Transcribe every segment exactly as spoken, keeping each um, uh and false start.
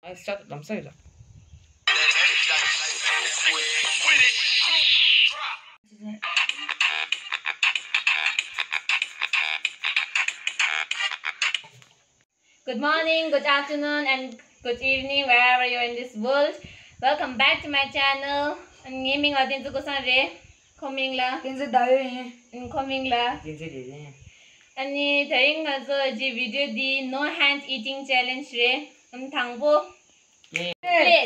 ཨ་ས་ལམ་སང་ཡོད། Good morning, good afternoon, and good evening, wherever you are in this world. Welcome back to my channel. ངའི་མིང་ལ་བསྟན་འཛིན་ཀུན་བཟང་རེད། ཁོ་མིང་ལ། བསྟན་འཛིན་ཟླ་འོད་ཡིན། ཨང་། ཁོ་མིང་ལ། བསྟན་འཛིན་རེ་རེ། ཨ་ནི་དེ་རིང་ང་ཚོ་གི་བི་ཌི་ཡོ་འདི་No Hand Eating Challenge རེད། ཨང་། དང་པོ། ཡེ། ཡེ།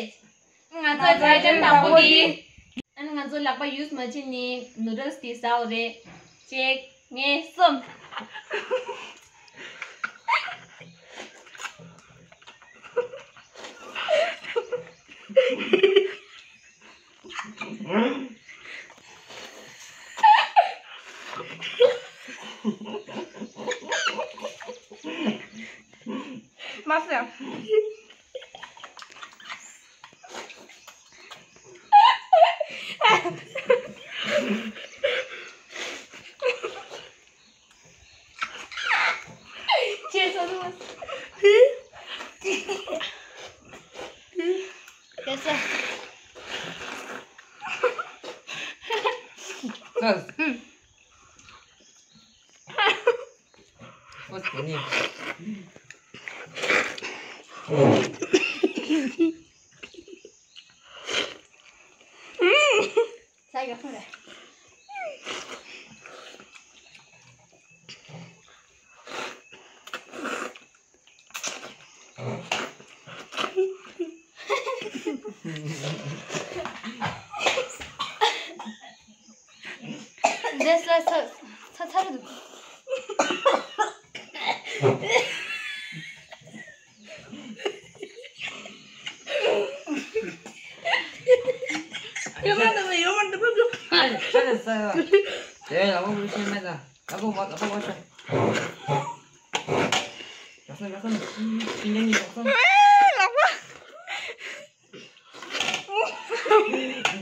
ང་ཚོ་ང་ཚོ་ཨའི་ཊེམ་དང་པོ་འདི། ཨ་ནི་ང་ཚོ་ལག་པ་ཡུས་མ་བྱས་ནས་ནུ་ཌལ་སི་འདི་ཟ་འོ་རེད། གཅིག་གཉིས་གསུམ། མ་ཟེར། ཅེས་སོ་སོ། ཅེས་སོ། ཨུམ། ཨོ་དེ་ནི། ས་ཡོད་ཁུངས་རེད། འདི་ས་ས་ས་ཚ་རུ་འདུག་ཡོད་མ་འདུག་ཡོད་མ་འདུག་ཨ་ནི་ཆ་ནས་ས་ཡོད། དེ་ལ་བ་མི་ཤེས་མེད་ད། ལ་བ་བ་ལ་བ་བ་ཤ། ཡག་སོང་ཡག་སོང་། ཤིང་ཀ་ནི་ཡག་སོང་། ལག་པ།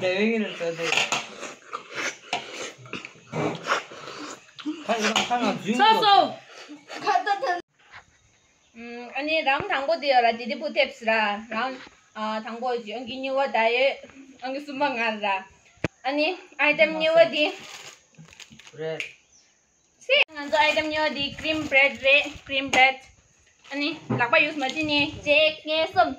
འདི་བས་ངས་ལ་ཟ་འདུག་ཁ་ཡོད་ཁ་ང་རྫུན་ས་སོ། ཁ་ད་ད། ཨམ། ཨ་ནི་རའུན་དང་པོ་དེ་ཡོད་ར། དེ་དེ་བུ་ཐེབས་ར། རའུན་ཨ་དང་པོ་ཅི། ཨང་ཀི་གཉིས་པ་ད་ཡོད། ཨང་ཀི་གསུམ་པ་ང་ར། ཨ་ནི་ཨའི་ཊེམ་གཉིས་པ་དེ། རེད། སི། ང་ཚོ་ཨའི་ཊེམ་གཉིས་པ་དེ་ཀི་རིམ་བྷི་རེཌ་རེད། ཀི་རིམ་བྷི་རེཌ། ཨ་ནི་ལག་པ་ཡུས་མ་བྱས་ནས་གཅིག་གཉིས་གསུམ།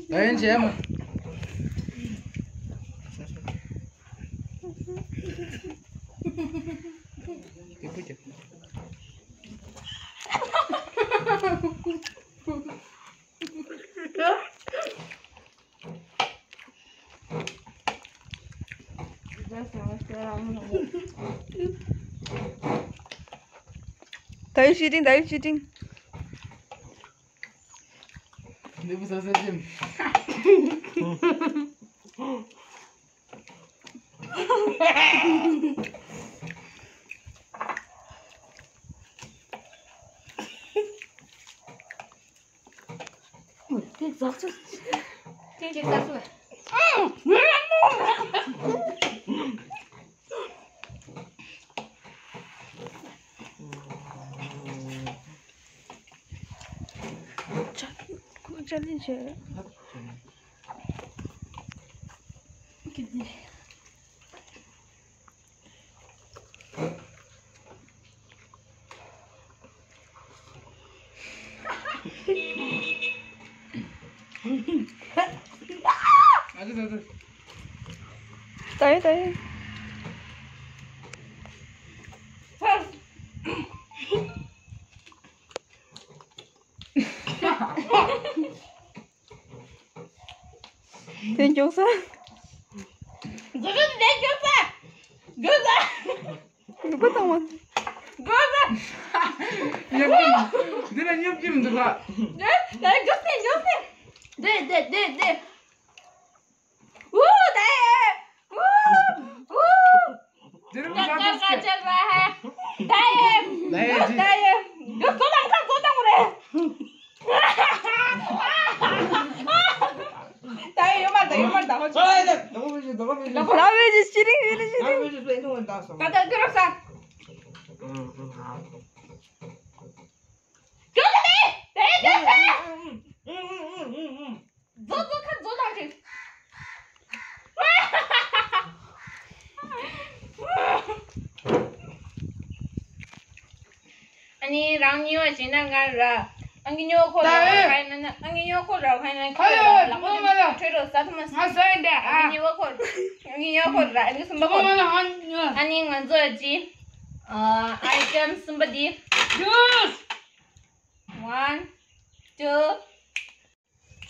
ད་ཡན་བྱས་མ། ད་ཡུ་ཤི་ཏིང་། ད་ཡུ་ཤི་ཏིང་། འདི་བུ་ས་ས་ཅིམ། དེ་ཟག་ཚོད། དེ་ཅིག་ཟག་ཚོད། ཅ་ཅ་ལི་བྱས། ད་ཡོད་ད་ཡོད། དེ་མགྱོགས་ས། འཛུགས་སྐྲུན་དེ་མགྱོགས་ས། མགྱོགས་ས། མགྱོགས་པ་བཏང་བ། མགྱོགས་ས། སྙོབ་ཀྱི་མི་འདུག་འདི་ལ་སྙོབ་ཀྱི་མི་འདུག་ལ། མགྱོགས་ས། མགྱོགས་ས། མགྱོགས་ས། དེ་དེ་དེ་དེ། ཨུ་དེ། ཨུ། ཨུ། དེ་རིང་ང་ཚོ་ཀ་ཅལ་ར་ཧ། ད་ཡེ། ད་ཡེ། ད་ཡེ། ཡོ་ཁོ་དང་ཁ་ཁོ་དང་རེད། ད་ཡེ་ཡོད་མ་རེད། ཡོད་མ་རེད། ད་ཧོ་ཅི། ལབ་པའི་ཅི་ཅི་རིང་ཡིན་ཅི་རིང་། ད་ལྟ་དུས་རབས་ས། ཀྱོ་ལེ་ལེ། དེ་ཀྱོ་ལེ། ཛོ་ཛོ་ཁ་ཛོ་ལགས་ཀྱི། ཨ་ནི་རང་གཉིས་པ་བྱས་ན་ང་ར། ཨང་ཀི་ཉོ་ཁོ་ར་ཁ་ཡིན་ན་ཨང་ཀི་ཉོ་ཁོ་ར་ཁ་ཡིན་ན་ཁོ་ཡོད་ལ་ཁོ་མ་ལ་ཁྲོས་རོ་ས་ཐོ་མ་ང་ས་ཡིན་ཏེ་ཨ་ཨང་ཀི་ཉོ་ཁོ་ཨང་ཀི་ཉོ་ཁོ་ར་ཨང་ཀི་གསུམ་པ་ཁོ་མ་ལ་ཨང་ཉོ། ཨ་ནི་ང་ཚོ་ཅི་ཨ་ཨའི་ཊེམ་གསུམ་པ་འདི། ཇུས། One, two,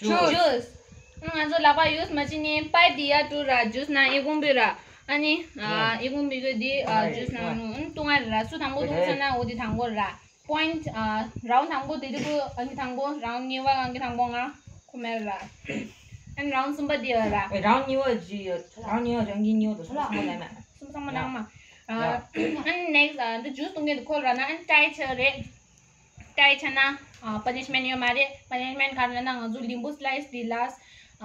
juice. ང་ཚོ་ལག་པ་ཡུས་མ་བྱེད་ནི་པའི་འདི་ཡ་ཏུ་ར་ཇུས་ན་ཨི་ཀུང་བི་ར། ཨ་ནི་ཨི་ཀུང་བི་གི་འདི་ཇུས་ན་ནུ་ཏུང་ཨ་ར་སུ་དང་པོ་ཏུང་ཚ་ན་འོ་འདི་དང་པོ་ར། པོ་ཡིན་ཊི་རའུན་ཌི་དང་པོ་འདི་དུ་གུ་ཨ་ནི་དང་པོ་རའུན་ཌི་གཉིས་པ་ཨ་ནི་དང་པོ་ང་ཁོ་མེར་ར། ཨ་ནི་རའུན་ཌི་གསུམ་པ་འདི་ཡ་ར། རའུན་ཌི་གཉིས་པ་ཇི་རའུན་ཌི་གཉིས་པ་ཨ་ནི་གསུམ་པ་ཚང་མ་ནང་མ། ཨ་ནི་ནེག་སི་ཊི་འདི་ཇུས་ཏུང་གི་འདི་ཁོ་ར་ན་ཨ་ནི་ཏྲའི་ཆ་རེད། ཏྲའི་ཆ་ན་ཨ་པ་ནི་ཤི་མེན་ཊི་ཡོད་མ་རེད། པ་ནི་ཤི་མེན་ཊི་ག་རེ་ན་ང་ཚོ་ལིམ་བུ་སི་ལའི་སི་དེ་ལ་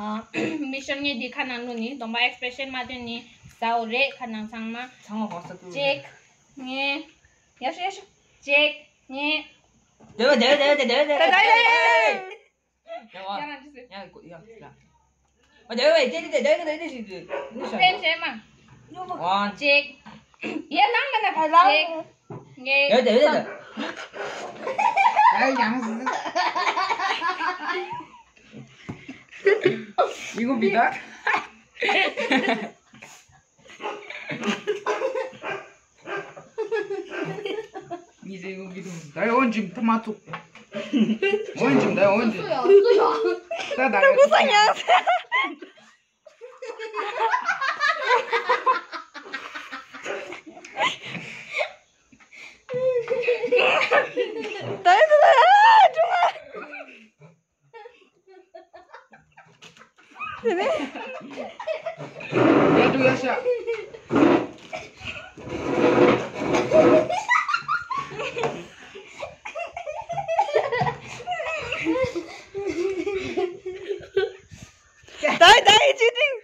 ཨ་མི་ཤོར་ངེས་དེ་ཁ་ནང་ལོ་ནི་སྡོམ་པ་ཨེག་སི་པི་རེ་ཤན་མ་སྟོན་ནི་ཟའོ་རེད། ཁ་ནང་ཚང་མ་ཚང་མ་གོ་ས་ཏུ་ཅེག་ངེ་ཡ་ཤ་ཡ་ཤ་ཅེག་ངེ་དེ་བ་དེ་བ་དེ་བ་དེ་བ་དེ་བ་དེ་བ་དེ་བ། ཡ་ཡ་ཡ་ཡ། ཡ་ཡ་ཡ། ཡ་ཡ་ཡ། ཨ་དེ་བས་དེ་དེ་དེ་དེ་དེ་ཞིག་དེ་ནི་ཤ་ཏན་ཤེ་མ། ཝན། ཅེག་ཡ་ལང་མ་ན་ཅེག་ངེ་ཡ་དེ་དེ་དེ། ཨ་ཡང་སི། ཡི་གུ་བི་ད། ཉི་ཟེར་ཡོང་གི་འདུག་ད་ཡོང་འཇིམ་ཐ་མ་ཚུགས། འོན་ཀྱང་ད་ཡོང་འཇིམ། ད་ད་ཡོང་ས་ཉག་ད་ཡོང་ད་ཡོང་ཨ་ཅུང་ཨ། ཡ་ཏུ་ཡ་ཤ། ད་ད་ཡི་ཅི་ཏིང་།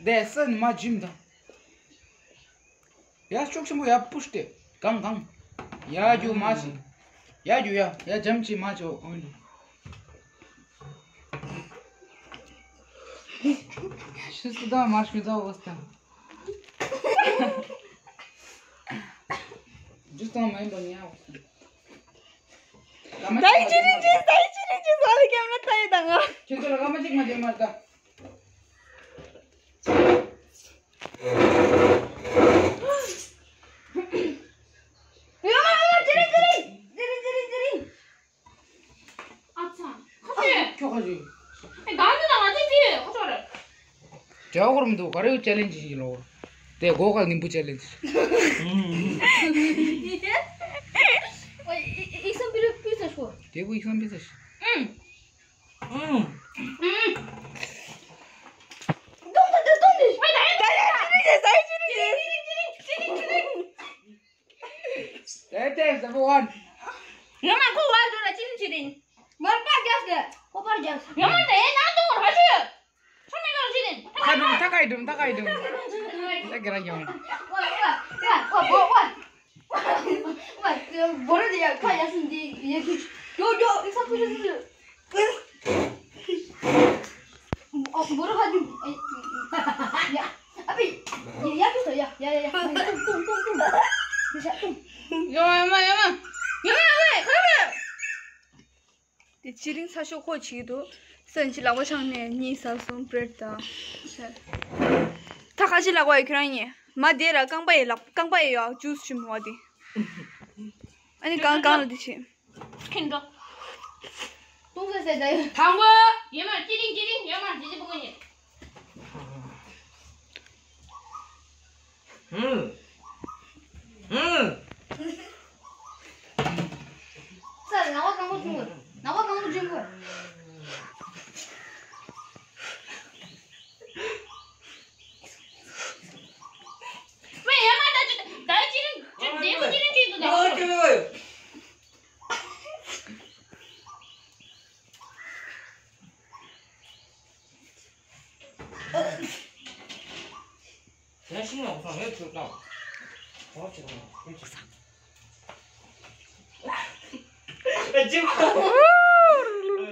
དེ་སེམས་མ་འཇིམ་དང་། ཡ་ཤུགས་ཆེན་པོ་ཡ་པུཤ་སྟེ། གང་གང་། ཡ་རྒྱུ་མ་ཤི། ཡ་རྒྱུ་ཡ་ཡ་འཇམ་ཅི་མ་ཅོ་འོན་ཏེ། ཤི་སི་ད་མ་ཤི་ད་འོ་སྟེ། ཇུས་དང་མ་ཡིན་པ་ཉལ་འོ་སྟེ། ད་ཡི་ཅི་རིང་ཅི་ད་ཡི་ཅི་རིང་ཅི་ཟ་ལ་ཁྱེད་ང་ད་ཡི་ད་ང་། ཁྱེད་ཚོ་ལ་ཀ་མ་གཅིག་མ་བྱེད་མ་ད། ཡོ་མ་ཡོ་མ་ཅི་རིང་ཅི་རིང་ཅི་རིང་ཅི་རིང་ཅི་རིང་། ཨ་ཚ། ཁ་ཚ། ཁྱོ་ཁ་ཚ། ཨེ་གང་འདི་ན་ང་ཚོའི་དེ་ཁོ་ཚོ་རེད། འབྲེལ་བ་ཁོར་མི་འདུག་ག་རེ་ཅེ་ལེན་ཇི་ཞིག་ལོ། དེ་སྒོ་ཁ་ལིམ་བུ་ཅེ་ལེན་ཇི། ཨ་ཨི་ཨི་སམ་པི་ར་པི་ཚ་ཤོ། དེ་བུ་ཨི་སམ་པི་ཚ་ཤོ། ཨུམ། ཨུམ། ཨུམ། ཏོང་ཏོང་ཏོང་ཏོང་ཏོང་། ཨ་ད་ཡ་ད་ཡ་ཅི་རིང་ཅི་ད་ཡ་ཅི་རིང་ཅི། ཅི་རིང་ཅི་རིང་ཅི་རིང་། That is number one. ང་མ་ཁོ་བར་དུ་ལ་ཅི་ལིན་ཅི་ལིན། མར་པ་རྒྱག་སྟེ་ཁོ་པར་རྒྱག་ང་མ་དེ་ནང་དུ་ར་ཅི། ཁོ་མི་ལོ་ཅི་ལིན། ཐ་ཀ་ཌུམ་ཐ་ཀ་ཌུམ་ཐ་ཀ་ཌུམ། ད་ག་ར་ཡོང་། ཝ་ཝ་ཝ་ཝ་ཝ་ཝ། ཝ་ཝ་ཝ། བོ་ར་དེ་ཡ་ཁ་ཡ་སུན་དེ་ཡ་ཁུ། ཡོ་ཡོ་ཨི་ས་ཁུ་ཤ་སུ། ཨོ་བོ་རོ་ཧ་ཇུ། ཡ། ཨ་པི། ཡ་ཡ་ཁུ་ས་ཡ་ཡ་ཡ་ཡ། ཏུང་ཏུང་ཏུང་ཏུང་། ཡ་ཤ་ཏུང་། ཡ་མ་ཡ་མ་ཡ་མ་ཡ་མ་ཡ་མ་ཡ་མ། དེ་ཅི་རིང་ཚ་ཤོག་ཁོ་བྱེད་ཀྱི་འདུག་སོན་ཅི་ལག་པ་འཆང་ནས་གཉིད་ཟ་སོང་བྷི་རེཌ་དང་། ད་ཁ་ཅི་ལག་པ་ཡོད་ཁྱོད་རང་གཉིས། མ་དེ་ར་རྐང་པ་ཡི་ལག་རྐང་པ་ཡི་ཡོད་ཇུས་ཞིམ་བ་དེ། ཨ་ནི་གང་གང་ལ་དེ་བྱེད། ཁེན་འགྲོ། ཏུང་ཟེར་ཟེར་ཟེར། དང་པོ། ཡོད་མ་ཅི་རིང་ཅི་རིང་ཡོད་མ་ཇི་ཇི་པུ་ཀུ་ཉེ། ཧུམ། ཧུམ། ས་ལ་བ་གང་པོ་བྱུང་གི། ལ་བ་གང་པོ་བྱུང་གི། ཤིང་ལ་སོང་ཡོད་ཆུ་དང་། ཨོ་ཆུ་དང་། ཨ་ཅིམ།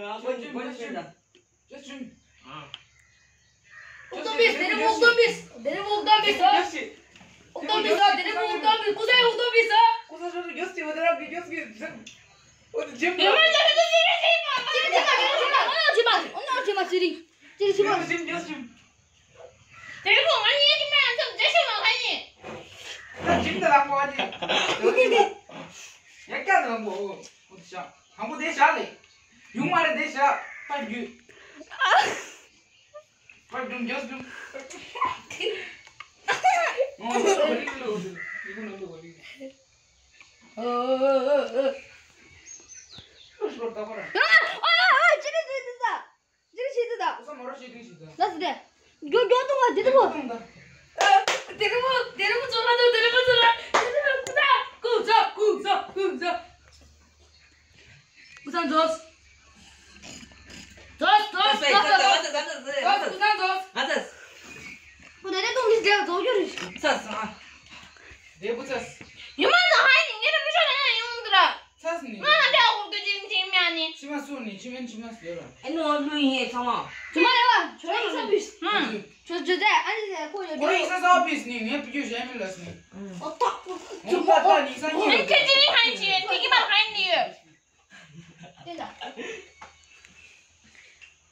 ཨ་ཅིམ། ཨ་ཅིམ། ཨོག་ཏོ་པིས། དེ་རིང་ཨོག་ཏོ་པིས། དེ་རིང་ཨོག་ཏོ་པིས། ཨོག་ཏོ་པིས། དེ་རིང་ཨོག་ཏོ་པིས། ཀུ་སའི་ཨོག་ཏོ་པིས། ཀུ་ས་ཤོར་ཡོད་ཅིག་འོ་དེ་རང་གི་ཡོད་ཅིག་ཟེར། ཨོ་དེ་ཇིམ་ལ། ཅི་རེད་ཅི་རེད་ཅི་རེད་ཅི་རེད། ཨོ་ན་ཅི་མ་ཅི་རེད། ཅི་རེད་ཅི་མ། ཇིམ་ཇིམ་ཇིམ། དེ་རིང་ང་གཉིས་ཀྱི་སྨན་ཚབ་བརྗེ་ཤོག་མ་ཁ་ཉིན། ད་ཇིམ་དེ་ལ་མོ་ཨ་ཅི། ཡ་ཀ་དེ་ལ་མོ། ཨོ་དེ་ཤ། དང་པོ་དེ་ཤ་ལེ། ཡུང་མ་རེད་དེ་ཤ། པ་རྒྱུ། What do you just do? ཀུ་ཚང་ཛོས། ཛོས་ཛོས་ཛོས་ཛོས། ཀུ་ཚང་ཛོས། ང་ཚོས། ཁོ་ད་ནས་གཏོང་གི་འདྲ་བ་རྫོགས་རྒྱུ་རེད། ཚ་ཚ། འདྲེ་བུ་ཚ། ཡུ་མ་ན་ཧའི་ནི་ངེད་རང་མི་ཤོག་ལ་ཡང་ཡོང་གི་ར། ཚ་ནི། ང་ཧ་འདྲ་འུར་གི་ཅིང་ཅིང་མྱ་ནི། ཕྱི་མ་སུ་ནི་ཕྱི་མན་ཕྱི་མ་ཟེར་ར། ཨེ་ནོ་ལུ་ཡིན་ཚང་མ། ཇི་མ་རེད་བ། ཁྱོད་ཡིན་ས་བིས། ཧུམ། ཁྱོད་ཇི་ལྟར་ཨ་ནི་ཁོ་ཡོད་ཁོ་ཡིན་ས་ས་བིས་ནི་ངས་བུ་ཁྱོད་གཞན་མི་ལ་སི་ནི། ཨོ་ཏོག་ཏོག་ཏོག་ཏོག་ནི་ས་ནི། ཁྱོད་ཅི་ནི་ཧན་ཅི་ཡོད་དེ་གི་མ་ཧན་ནི་ཡོད། དེ་ལ།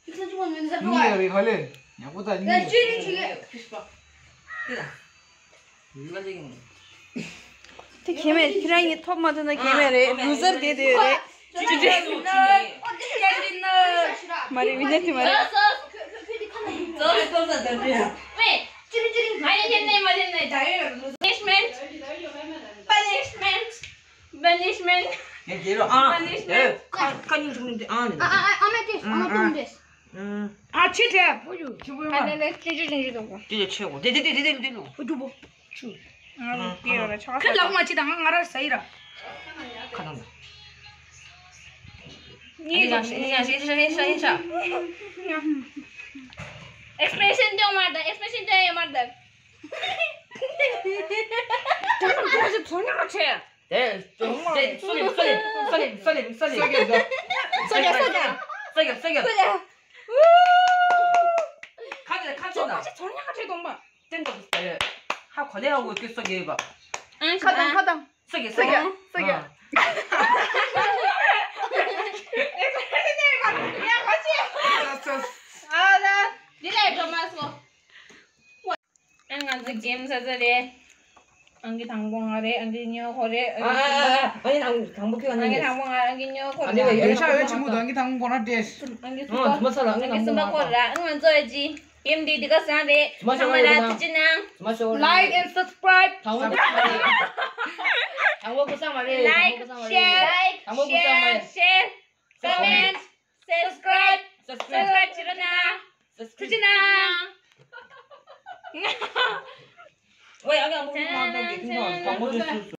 ཁྱི་ཚོ་ཅི་མོ་མིན་ཟེར་བ། གཉིས་ཡོད་རེད་ཧ་ལེ། ཡག་པོ་ད་གཉིས་ཡོད། ཅི་རིགས་ཅི་ཡོད། དེ་ལ། ཡུལ་ལ་ཅིག་ཡིན། དེ་གས་མེད། ཁྱེད་རང་གཉིས་ཐོབ་མ་ཐུབ་ན་གས་མེད་རེད། ལུ་ཟར་དེ་དེ་རེད། ཅི་འདྲ་ཟེར་ཅི་མ་རེད། མི་འདྲ་དེ་མ་རེད། ཙོ་ཙོ་ཙོ་ཙོ་ཙོ་ཙོ། ཝེ། ཅི་རིགས་ཅི་རིགས་མ་ཡིན་དེ་ནས་མ་དེ་ནས་ད་ཡོད་ལུ། Punishment. Punishment. Punishment. ཡ་རྒྱལ་རོ་ཨ། Punishment. ཡ་ཁ་ཁ་ཉིན་ཆུང་ནི་ཨ་ནི། ཨ་ཨ་ཨ་མ་ཏེས་ཨ་མ་ཏུང་ཏེས། ཨ་ཆེ་ཏེ་བུ་ཡུ་ཆེ་བུ་ཨ་ནེ་ནེ་ཅི་ཅི་ཅི་ཅི་དང་། དེ་ཆེ་གོ་དེ་དེ་དེ་དེ་དེ་ལོ། བུ་ཏུ་བུ་ཆུ། ང་ལ་ཏེ་ཡོ་ར་ཆ་ཁ་ལག་མ་ཅི་དང་ང་ར་ས་ཡི་ར། ཁ་དང་། ཉི་ཡ་ཤི་ཡ་ཤི་ཤི་ཤི་ཤི། Expression དེ་མ་ད་expression དེ་མ་ད། དེ་ཚོ་ཉག་ཆེ། དེ་ཚོ་དེ་སོ་ལེམ་སོ་ལེམ་སོ་ལེམ་སོ་ལེམ་སོ་ལེམ། སོ་གེ་སོ་གེ། སོ་གེ་སོ་གེ། ཁ་དེ་ཁ་ཚོ་ན། ཚོ་ཉག་ཆེ་གཏོང་པ། ཏན་ཏོ་ཧ་གོ་ལེ་ཧ་འོ་ཀི་སོ་གེ་བ། ཁ་དང་ཁ་དང་། སོ་གེ་སོ་གེ། སོ་གེ། ཨ་ལ། འདི་ལས་འགྲོ་མ་སོང་། ཨ་ང་ཚོ་གེམ་ས་ས་རེད། ཨང་ཀི་དང་པོ་ང་རེད། ཨང་ཀི་གཉིས་པ་ཁོ་རེད། ཨ་ཨ་ཨ་ཨ་ཨང་ཀི་དང་དང་པོ་ཁྱོད་ཨང་ཀི་ཨང་ཀི་དང་པོ་ང་ཨང་ཀི་གཉིས་པ་ཁོ་ཨ་རེད། ནི་ཡོད་ཤ་ཡོད་ཆི་མོ་དང་ཨང་ཀི་དང་པོ་ཁོ་ན་ཏེས། ཨང་ཀི་ཨ་གསུམ་པ། དུ་མ་ཚ་ལ་ཨང་ཀི་ཨང་ཀི་དང་པོ་ང་ཚོ་ཨ་ཅི་གེམ་འདི་འདི་ག་སང་རེད། ཚང་མ་ལ་ཐུགས་རྗེ་གནང་། ཚང་མ་ཤོར། Like and subscribe. དང་པོ་ཀུ་སང་མ་རེད། དང་པོ་ཀུ་སང་མ་རེད། Like, share, share, comment, subscribe, subscribe བྱེད་རོགས་གནང་། ཐུགས་རྗེ་གནང་། ཝེ་ཨ་ཀ་མོ་མ་ཏོག་གི་ཁྱིམ་ཚང་དང་པོ་དེ་སུ།